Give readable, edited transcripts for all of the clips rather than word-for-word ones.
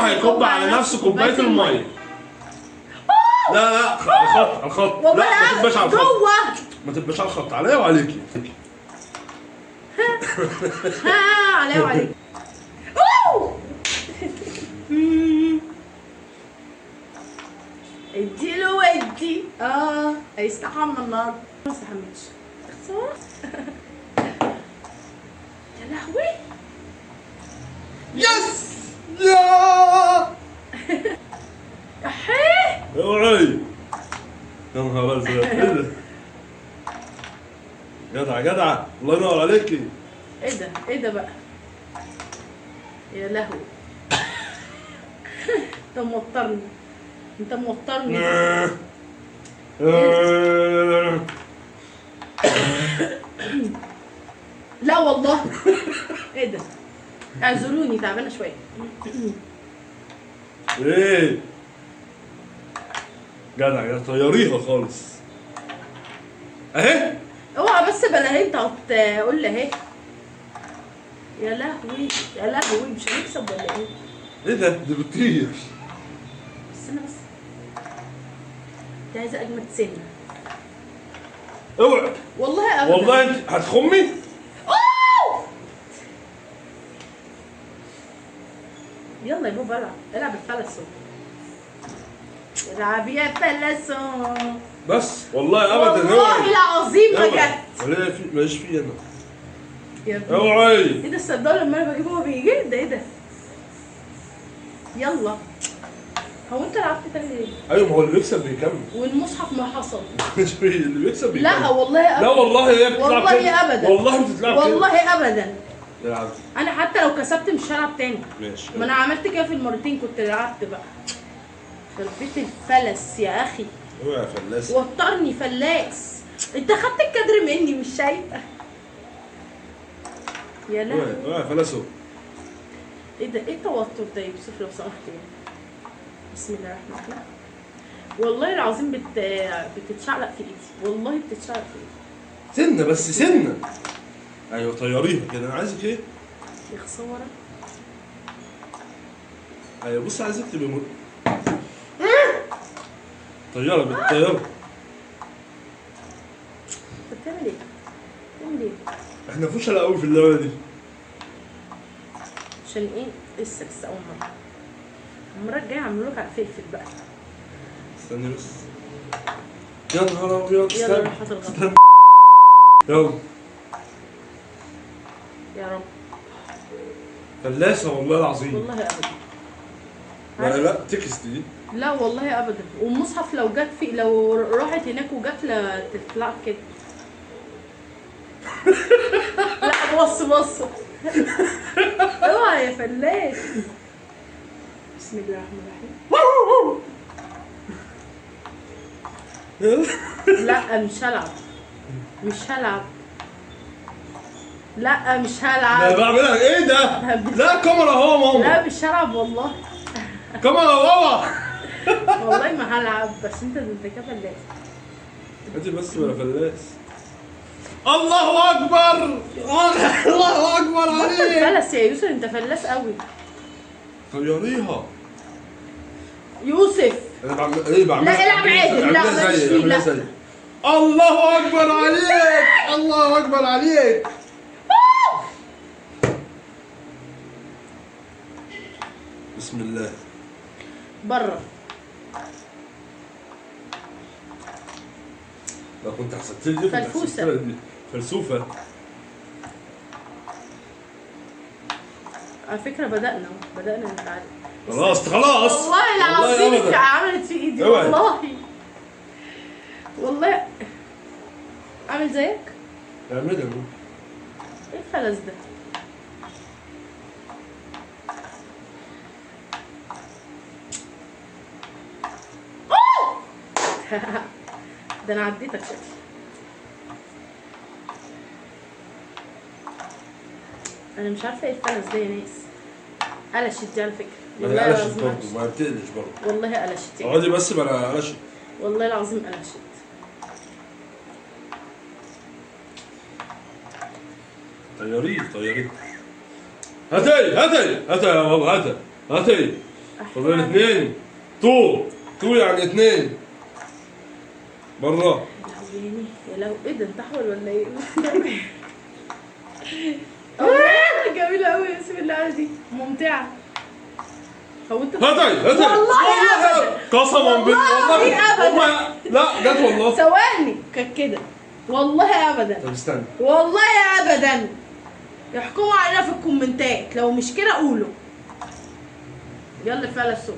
هيكب على نفسه كوباية المية. لا لا على الخط، على الخط. لا ما تبقاش على الخط، ما تبقاش على الخط، عليا وعليكي. ها عليا وعليكي. اديله ودي. هيستحمى النهارده. ما استحمتش. خسارة. يا لهوي. yes يا احيه. اوعي يا نهار ازرق. ايه ده؟ جدع جدع، الله ينور عليكي. ايه ده؟ ايه ده بقى؟ يا لهوي. انت موترني، انت موترني. لا والله. ايه ده؟ اعذروني تعبانة شوية. ايه جدع جدع، طيريها خالص اهي. اوعى بس بلا انت هتقول لي اهي. يا لهوي يا لهوي، مش هنكسب ولا ايه؟ ايه ده؟ دي بتطير. استنى بس، انت عايزه اجمد سنة. اوعى والله ابدا. والله انت هتخمي. يلا يا بابا العب، العب الفلسو. العب يا فلسو. بس والله ابدا. والله العظيم ما جت. ولا في، ماليش فيه انا. يا ابني اوعي. ايه ده؟ الصدق لما انا بجيبه هو بيجي ده. ايه ده؟ يلا. هو انت لعبت تاني ليه؟ ايوه ما هو اللي بيكسب بيكمل. والمصحف ما حصل. مش اللي بيكسب بيكمل. لا والله ابدا. لا والله هي بتلعب والله كده. ابدا. والله بتتلعب كده. والله ابدا. العب. انا حتى لو كسبت مش هلعب تاني. ماشي. ما انا عملت كده في المرتين، كنت لعبت بقى. خربت الفلس يا اخي. اوعى يا فلاس. وترني فلاس. انت خدت الكادر مني مش شايفه. يا لهوي. اوعى يا فلاسو. ايه ده؟ ايه التوتر ده يا يوسف لو سمحت يعني؟ بسم الله الرحمن الرحيم. والله العظيم بتتشعلق في ايدي، والله بتتشعلق في ايدي. سنة بس سنة. ايوه طيريها كده، انا عايزك ايه؟ يا خسارة. ايوه بص، عايزك تبقي طيارة بالطيارة. انت بتعمل ايه؟ بتعمل ايه؟ احنا فشلة قوي في اللعبة دي. عشان ايه؟ لسه لسه اول مرة. المرة الجاية هعمل لك على فلفل بقى. استني بس. يا نهار ابيض. يلا روح هات الغطا. يلا يا رب. فلاسه والله العظيم. والله ابدا. لا لا تكس دي. لا والله ابدا. والمصحف لو جت في، لو راحت هناك وجت لا تتلعب كده. لا بص بص. اوعى يا فلاس. بسم الله الرحمن الرحيم. لا مش هلعب، مش هلعب. لا مش هلعب. لا بعملها ايه ده؟ لا الكاميرا اهو يا ماما. لا مش هلعب والله. كاميرا بابا. والله ما هلعب. بس انت كده فلاس. انت بس ولا فلاس. الله اكبر. الله اكبر عليك. فلس يا يوسف، انت فلاس قوي. طيريها يوسف. انا بعمل ايه؟ بعمل لا العب عادل. لا ماليش فيه. لا الله اكبر عليك. الله اكبر عليك. بسم الله. بره. لو كنت حسبت لي دي فلفوسه. فلسوفه. على فكرة بدأنا نتعلم. خلاص خلاص. والله العظيم عملت في ايدي. والله والله. عامل زيك؟ اعملها. ايه الفلس ده؟ ده انا عديتك شكلي. انا مش عارفه ايه الفلس ده يا ناس. قلشت دي على فكرة. والله قلشت برضه، ما بتقلش برضه. والله قلشت. اقعدي بس بلا قلشت. والله العظيم قلشت. طياريه طياريه. هاتي هاتي هاتي يا بابا، هاتي هاتي. فاضل 2 2 2 يعني 2 بره. يا لهوي ايه ده، انت احول ولا ايه؟ جميلة قوي بسم الله، دي ممتعة. هو انت هاتي هاتي والله ابدا، قسما بالله والله ابدا. لا جت والله، ثواني كانت كده والله ابدا. طب استنى والله ابدا، احكموا علينا في الكومنتات لو مش كده قولوا. يلا فلسوا،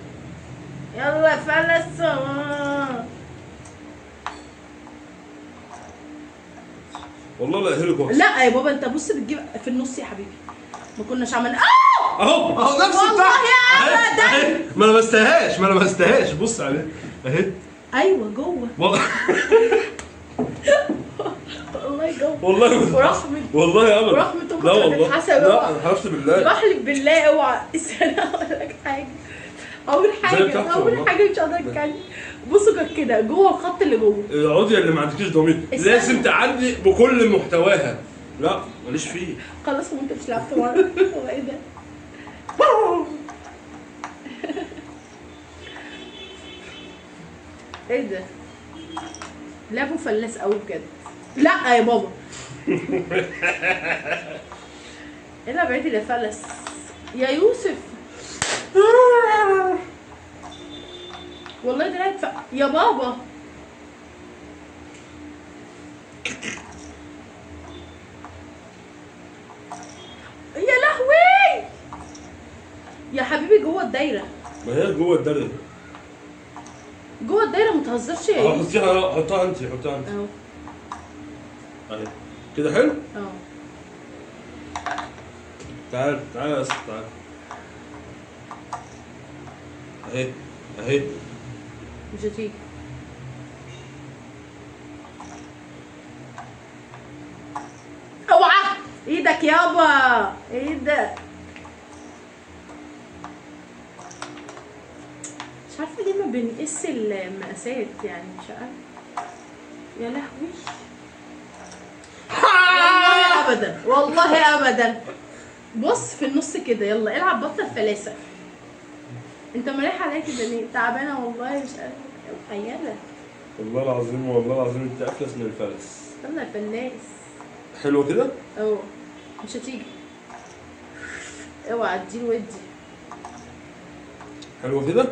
يلا فلسوا. والله لا اهلك. لا يا بابا انت بص بتجيب في النص يا حبيبي، ما كناش عملنا. اهو اهو نفس والله ابدا. ما لمستهاش، ما لمستهاش، بص عليه اهي. ايوه جوه والله والله جوه والله، ورحمة والله ابدا، ورحمة امك لا والله هتتحسب. لا انا حلفت بالله، بحلف بالله اوعى. استنى اقول لك حاجة، اول حاجة اول حاجة مش هقدر اتكلم. بصوا كانت كده جوه الخط اللي جوه. العضيه اللي ما عندكيش ضمير لازم تعدي بكل محتواها. لا ماليش فيه خلاص. وانت مش لعبت مرة. هو ايه ده؟ ايه ده؟ لعبه فلاس قوي بجد. لا يا بابا العب عدل يا فلس يا يوسف. والله ده يا بابا. يا لهوي يا حبيبي، جوه الدايرة. ما هي جوه الدايرة، جوه الدايرة، ما تهزرش يا يوسف. حطيها، حطها انت، حطها انت اهو اهي كده. حلو اه. تعال تعال يا اسطى، تعال اهي اهي. مش هتيجي. اوعى ايدك يابا، ايدك. مش عارفه ليه ما بنقيس المقاسات يعني، مش عارفه. يا لهوي والله ابدا، والله ابدا. بص في النص كده، يلا العب بطل فلاسه. انت مريح عليا كده ليه؟ تعبانة والله مش قادرة. يلا والله العظيم، والله العظيم انت افلس من الفلس. يلا يا فلاس. حلوة كده؟ اه مش هتيجي. اوعى اديله ودي. حلوة كده؟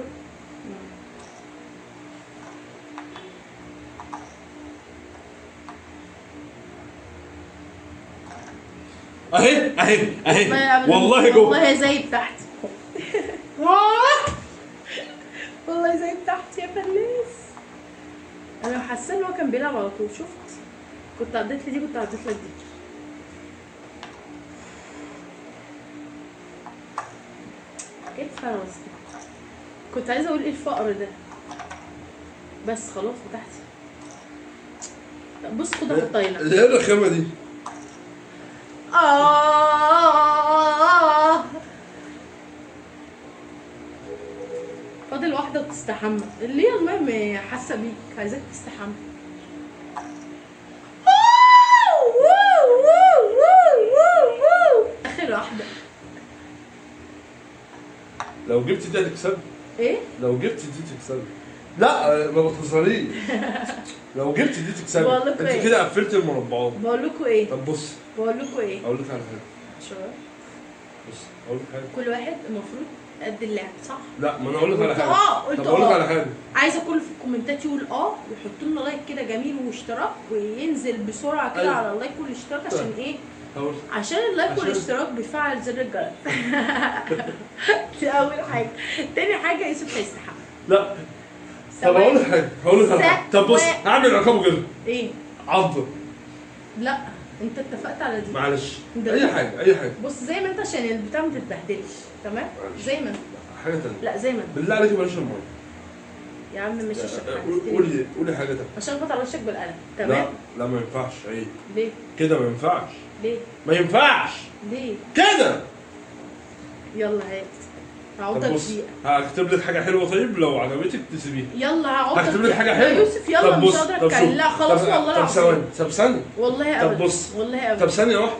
اهي اهي اهي والله جوه، والله زي بتاعتي. والله زي بتاعتي يا فلاس. انا حاسه ان هو كان بيلعب على طول. شفت؟ كنت عديت لي دي، كنت عديت لك دي. ايه الفرس ده؟ كنت عايزه اقول ايه الفقر ده، بس خلاص بتاعتي. بص خدها حطها هنا. ايه الرخامه دي؟ فاضل واحدة بتستحمى. اللي هي المهم حاسة بيك، عايزاك تستحمى. آخر واحدة. لو جبت دي هتكسبي. ايه؟ لو جبت دي تكسبي. لا ما بتهزريش. لو جبت دي تكسبي. انت كده قفلت المربعات. بقول لكم ايه؟ طب بص. بقول لكم ايه؟ اقول لك على حاجة. شو؟ بص اقول لك حاجة. كل واحد المفروض قد اللعب صح؟ لا ما انا اقول لك على حاجة. قلت طب اقول لك على حاجة. عايزه كله في الكومنتات يقول ويحط لنا like كده جميل واشتراك، وينزل بسرعة كده. أيوة. على ال like والاشتراك عشان ايه؟ عشان ال like والاشتراك بيفعل زر الجرس. دي اول حاجة. تاني حاجة يوسف هيستحمى. لا طب اقول لك حاجة، هقول لك على حاجة. طب بص هعمل عقاب كده. ايه؟ عضه. لا انت اتفقت على دي. معلش اي حاجة اي حاجة. بص زي ما انت عشان البتاع ما تتبهدلش. تمام؟ زي ما انت. حاجة ثانية. لا زي ما انت. بالله عليك بلاش المية. يا عم مش هشرب. قولي قولي حاجة ثانية. عشان اخبط على وشك بالقلم. تمام؟ لا لا ما ينفعش. عيب. ليه؟ كده ما ينفعش. ليه؟ ما ينفعش. ليه؟ كده. يلا هات. هعضك دقيقة. هكتب لك حاجة حلوة. طيب لو عجبتك تسيبيها. يلا هعضك. هكتب لك حاجة حلوة يا يوسف. يلا مش قادرة اتكلم. لا خلاص والله العظيم. طب ثواني، طب ثانية. والله ابدا. طب بص والله ابدا. طب ثانية واحدة.